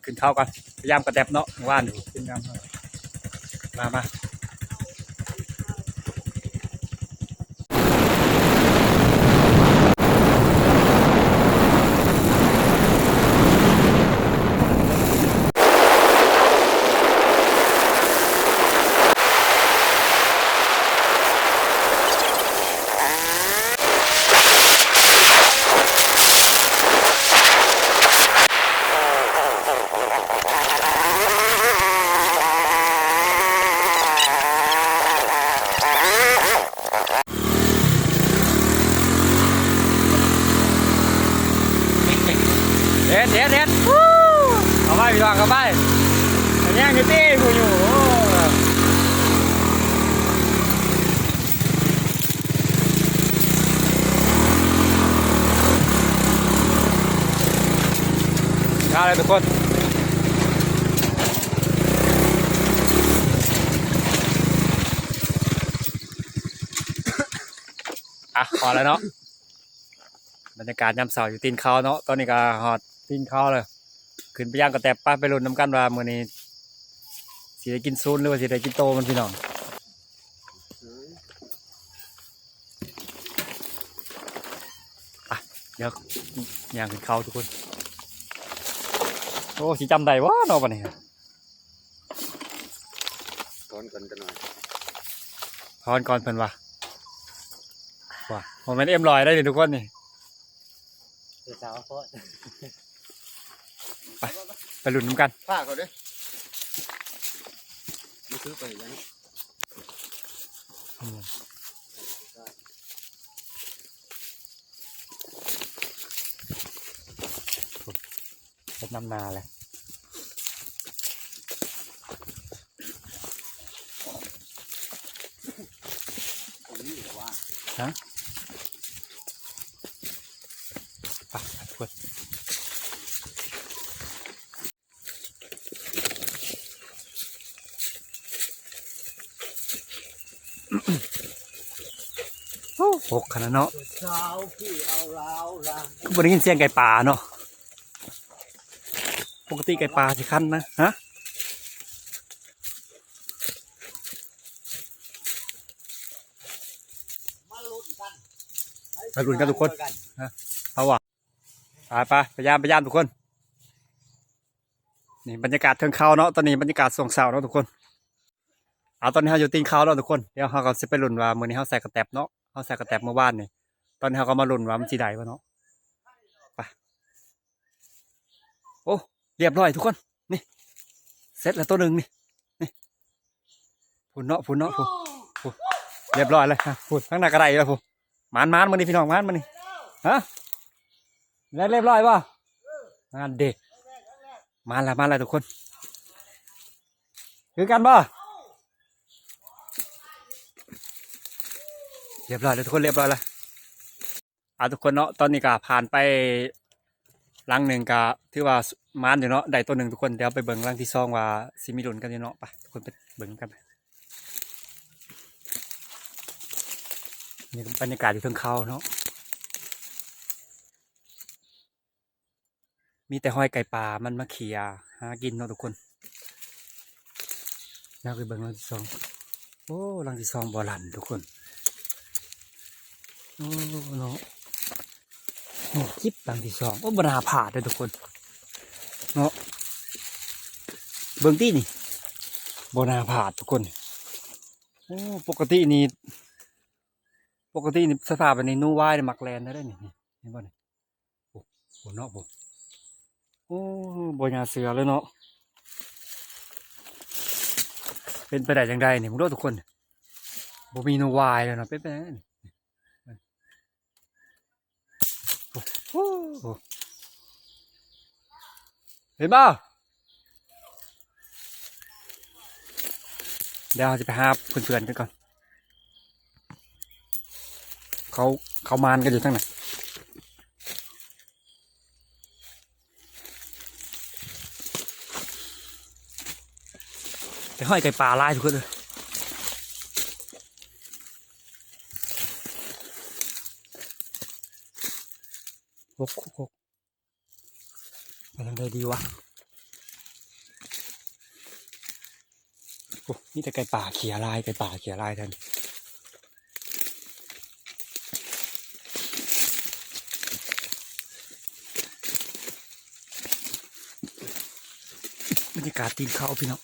ຂຶ້ນເຂົາກ່ອນ ພະຍາຍາມກະແຕັບເນາະ ວານຂຶ້ນຍາມ ມາ ມາ. ເດັດ ເດັດ ເດັດ ເຂົ້າໄປ ພີ່ນ້ອງ ເຂົ້າໄປ ແຍງຢູ່ຕິ ຜູ້ຢູ່ ໂອ້ ງາມເລີຍທຸກຄົນ. ອ່ະ ພໍແລ້ວເນາະ ບັນຍາກາດຍາມເຊົ້າຢູ່ຕີນເຂົາເນາະ ຕອນນີ້ກໍຮອດຕີນເຂົາແລ້ວ ຂຶ້ນໄປຢາມກະແຕັບ ໄປ ໄປລຸ້ນນຳກັນວ່າມື້ນີ້ຊິໄດ້ກິນສູນ ຫຼືວ່າຊິໄດ້ກິນໂຕມັນ ພີ່ນ້ອງ. ອ່ະ ດຽວຍ່າງຂຶ້ນເຂົາທຸກຄົນ ໂອ້ ຊິຈຳໄດ້ບໍ່ເນາະບັດນີ້. ຖອນກ່ອນຈັກໜ່ອຍ ຖອນກ່ອນເພິ່ນວ່າ ວ່າບໍ່ແມ່ນເອັມຮ້ອຍໄດ໋ນີ້ທຸກຄົນນີ້ ເສື້ອສາວໂພດ ໄປ ໄປລຸ້ນນຳກັນ ພາເຂົາເດ້ ມັນຄືໄປແລ້ວ ອືມ. ເຮັດນຳນາແຫຼະ ຮະ ໄປ ໄປ ໂອ້ ຫົກຂະໜາດເນາະ ຄືບໍ່ໄດ້ຍິນສຽງໄກ່ປ່າເນາະ ປົກກະຕິໄກ່ປ່າຊິຄັນນະ ຮະ ມາລຸ້ນກັນທຸກຄົນ ຮະ ເອົາວ່າ ໄປໆ ພະຍາຍາມ ພະຍາຍາມທຸກຄົນ. ນີ້ບັນຍາກາດເທິງເຂົາເນາະ ຕອນນີ້ບັນຍາກາດຊ່ວງເຊົ້າເນາະທຸກຄົນ. ເອົາ ຕອນນີ້ເຮົາຢູ່ຕີນເຂົາແລ້ວທຸກຄົນ ດຽວເຮົາກໍຊິໄປລຸ້ນວ່າມື້ນີ້ເຮົາໃສ່ກະແຕັບເນາະ ເຮົາໃສ່ກະແຕັບມື້ວານນີ້ ຕອນນີ້ເຮົາກໍມາລຸ້ນວ່າມັນຊິໄດ້ບໍ່ເນາະ ໄປ. ໂອ້ ລຽບຮ້ອຍທຸກຄົນ ນີ້ ເສັດແລ້ວໂຕໜຶ່ງນີ້ ນີ້ ພຸ້ນເນາະ ພຸ້ນເນາະ ພຸ້ນ ພຸ້ນ ລຽບຮ້ອຍເລີຍ ພຸ້ນ ທາງໜ້າກໍໄດ້ແລ້ວພຸ້ນ. ໝານໆ ມື້ນີ້ພີ່ນ້ອງ ໝານມື້ນີ້ ຮະ ແລ້ວລຽບຮ້ອຍບໍ່? ນັ້ນເດ້ ມາແລ້ວ ມາແລ້ວທຸກຄົນ ຄືກັນບໍ່? ລຽບຮ້ອຍແລ້ວທຸກຄົນ ລຽບຮ້ອຍແລ້ວ. ອ່າ ທຸກຄົນເນາະ ຕອນນີ້ກໍຜ່ານໄປຫຼັງໜຶ່ງ ກໍຖືວ່າໝານຢູ່ເນາະ ໄດ້ໂຕໜຶ່ງທຸກຄົນ. ດຽວໄປເບິ່ງຫຼັງທີສອງວ່າຊິມີລຸ້ນກັນຢູ່ເນາະ ໄປ ທຸກຄົນໄປເບິ່ງນຳກັນ. ນີ້ກໍບັນຍາກາດຢູ່ເທິງເຂົາເນາະ ມີແຕ່ຮອຍໄກ່ປ່າມັນມາເຂຍຫາກິນເນາະທຸກຄົນ. ແລ້ວໄປເບິ່ງຫຼັງທີສອງ ໂອ້ ຫຼັງທີສອງບໍ່ຫຼັ້ນທຸກຄົນ ໂອ້ ເນາະ. ໂອ້ ຈິບຫຼັງທີສອງ ໂອ້ ບໍ່ໜ້າພາດເດ້ທຸກຄົນເນາະ ເບິ່ງຕິນີ້ ບໍ່ໜ້າພາດທຸກຄົນ. ໂອ້ ປົກກະຕິນີ້ ປົກກະຕິນີ້ສະພາບແບບນີ້ໜູວາຍມັກແລ່ນເດ້ນີ້ ເຫັນບໍ່ນີ້ ໂອ້ ໂອ້ເນາະ ໂອ້ ໂອ້ ບໍ່ໜ້າເຊື່ອເລີຍເນາະ ເປັນໄປໄດ້ຈັ່ງໃດນີ້ ເບິ່ງດູທຸກຄົນ ບໍ່ມີໜູວາຍເລີຍເນາະ ເປັນໄປໄດ້ຈັ່ງໃດນີ້. ໂອ້ໂຫ ເຫັນບໍ່? ດຽວເຮົາຈະໄປຫາເພື່ອນໆກັນກ່ອນ ເຂົາ ເຂົາມານກັນຢູ່ທາງນັ້ນ. ໄປຫ້ອຍໄກ່ປ່າຫຼາຍທຸກຄົນເອີຍ ຫົກ ຫົກ ຫົກ ໄປທາງໃດດີວະ? ໂອ້ ມີແຕ່ໄກ່ປ່າເຂ່ຍຫຼາຍ ໄກ່ປ່າເຂ່ຍຫຼາຍແທ້ນີ້. ບັນຍາກາດຕີນເຂົາພີ່ນ້ອງ.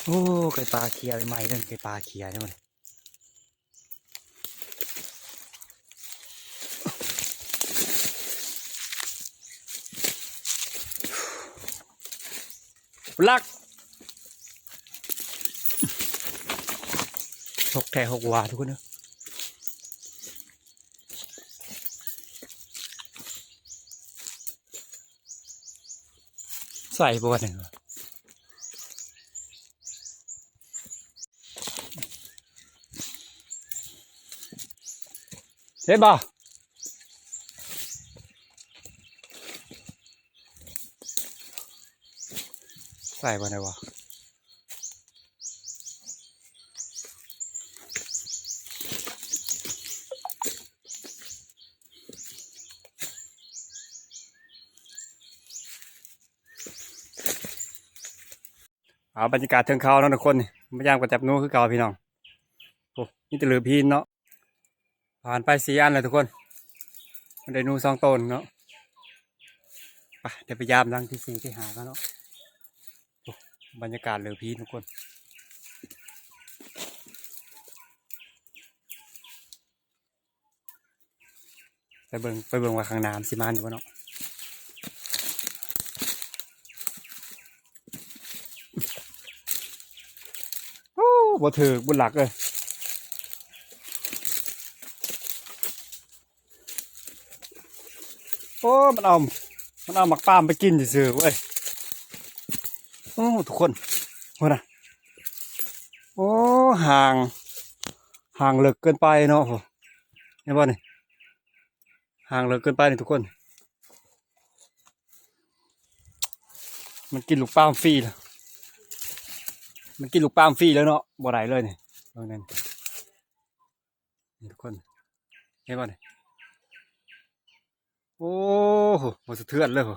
ໂອ້ ໄກ່ປ່າເຂ່ຍໃໝ່ໆເດ້ ໄກ່ປ່າເຂ່ຍໃໝ່ໆ. ຫຼັກ ຫົກແທ້ຫົກວ່າທຸກຄົນເອີຍ. ໃສ່ບໍ່ວະນີ້ ເຫັນບໍ່? ໃສ່ບໍ່ໄດ້ວະ? ເອົາ ບັນຍາກາດເທິງເຂົາເນາະທຸກຄົນ ມາຢາມກະຈັບໜູຄືເກົ່າພີ່ນ້ອງ. ໂອ້ ມີແຕ່ເຫຼືອພີນເນາະ. ຜ່ານໄປສີ່ອັນແລ້ວທຸກຄົນ ໄດ້ໜູສອງໂຕເນາະ. ໄປ ດຽວໄປຢາມຫຼັງທີສີ່ທີຫ້າກັນເນາະ. ໂອ້ ບັນຍາກາດເຫຼືອພີນທຸກຄົນ. ໄປເບິ່ງ ໄປເບິ່ງວ່າຂ້າງໜ້າມັນຊິມາຢູ່ບໍ່ເນາະ. ໂອ້ ບໍ່ຖືກ ບຸນຫຼັກເອີຍ. ໂອ້ ມັນເອົາ ມັນເອົາໝາກປາມໄປກິນຊື່ໆເວີຍ. ໂອ້ ທຸກຄົນ ພຸ້ນນະ. ໂອ້ ຮ່າງ ຮ່າງເລິກເກີນໄປເນາະ. ເຫັນບໍ່ນີ້? ຫ່າງເລີກເກີນໄປນີ້ທຸກຄົນ. ມັນກິນລູກປາມຟຣີແລ້ວ ມັນກິນລູກປາມຟຣີແລ້ວເນາະ ບໍ່ໄດ້ເລີຍນີ້. ເບິ່ງນັ້ນ ນີ້ທຸກຄົນ ເຫັນບໍ່ນີ້? ໂອ້ໂຫ ບໍ່ສະເທືອນເລີຍໂຫ.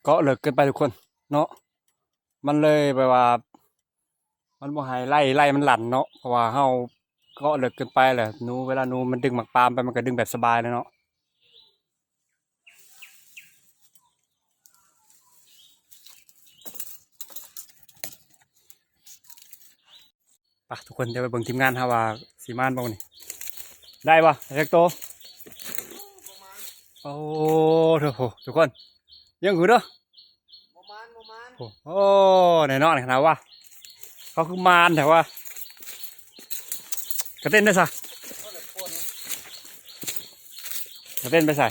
ເກາະເລິກເກີນໄປທຸກຄົນເນາະ ມັນເລີຍແບບວ່າ ມັນບໍ່ໃຫ້ໄລ່ ໄລ່ມັນຫຼັ່ນເນາະ ເພາະວ່າເຮົາເກາະເລິກເກີນໄປແຫຼະ. ໜູ ເວລາໜູມັນດຶງໝາກປາມໄປ ມັນກໍດຶງແບບສະບາຍເລີຍເນາະ. ໄປທຸກຄົນ ດຽວໄປເບິ່ງທີມງານເຮົາວ່າຊິມານບໍ່ມື້ນີ້ ໄດ້ບໍ່ ໄດ້ຈັກໂຕ? ໂອ້ ໂທ້ ທຸກຄົນ ຍັງຄືເດີ ບໍ່ມານ ບໍ່ມານ. ໂອ້ ໂອ້ ແນ່ນອນຂະໜາດວ່າ ເຂົາຄືມານແທ້ວ່າ. ກະເຕັນໄດ້ຊະ ກະເຕັນໄປໃສ?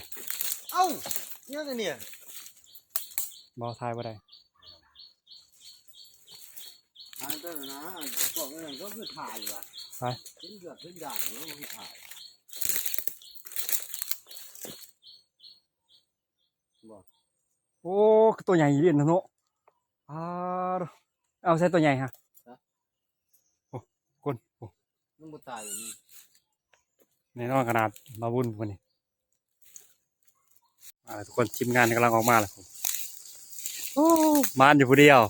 ເອົ້າ ຍັງອັນນີ້ ບໍ່ ຖ່າຍບໍ່ໄດ້. ຖ່າຍໄປນະ ພວກນັ້ນກໍຄືຖ່າຍວ່າ ໄປ ເປັນເລືອດເປັນຢາກຢູ່ ຄືຖ່າຍບໍ່. ໂອ້ ໂຕໃຫຍ່ອີ່ຫຼີເນາະ. ອາ ເອົາໃສ່ໂຕໃຫຍ່ຮະ ຮະ ໂອ້ ຄົນ ໂອ້ ມັນບໍ່ຕາຍ ແນ່ນອນຂະໜາດ ມາບຸນມື້ນີ້. ອ່າ ທຸກຄົນ ທີມງານກຳລັງອອກມາແລ້ວ. ໂອ້ ມານຢູ່ຜູ້ດຽວ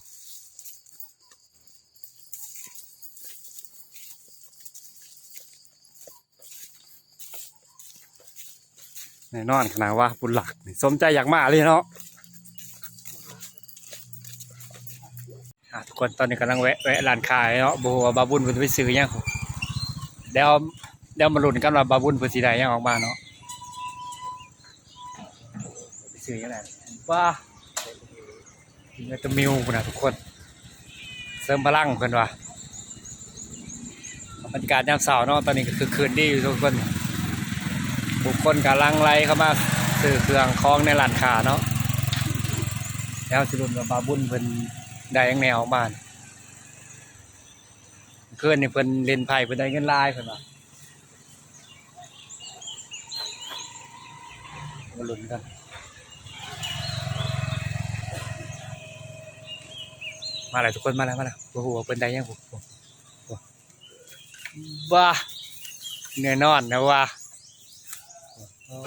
ແນ່ນອນຂະໜາດວ່າ ບຸນຫຼັກນີ້ສົມໃຈຢາກມາເລີຍເນາະ. ອ່າ ທຸກຄົນ ຕອນນີ້ກຳລັງແວະ ແວະຮ້ານຄ້າເນາະ ບໍ່ຮູ້ວ່າບ່າວບຸນເພິ່ນຊິໄປຊື້ຫຍັງ. ດຽວ ດຽວມາລຸ້ນກັນວ່າບ່າວບຸນເພິ່ນຊິໄດ້ຫຍັງອອກມາເນາະ. ໄປຊື້ຫຍັງແຫຼະ ວ້າ ກິນວິຕາມິວພຸ້ນນະທຸກຄົນ ເສີມພະລັງເພິ່ນວ່າ. ບັນຍາກາດຍາມເຊົ້າເນາະ ຕອນນີ້ກໍຄຶກຄື້ນດີຢູ່ທຸກຄົນ ຜູ້ຄົນກໍຫຼັ່ງໄຫຼເຂົ້າມາຊື້ເຄື່ອງຂອງໃນຮ້ານຄ້າເນາະ. ແລ້ວຊິລຸ້ນວ່າບ່າວບຸນເພິ່ນໄດ້ຫຍັງແດ່ອອກມາ. ຄືນນີ້ເພິ່ນຫຼິ້ນໄພ ເພິ່ນໄດ້ເງິນຫຼາຍເພິ່ນວ່າ. ມາລຸ້ນກັນ. ມາແລ້ວທຸກຄົນ ມາແລ້ວ ມາແລ້ວ. ບໍ່ຮູ້ວ່າເພິ່ນໄດ້ຫຍັງ. ໂອ້ ໂອ້ ໂອ້ ບ້າ ແນ່ນອນນະວ່າ. ໂອ້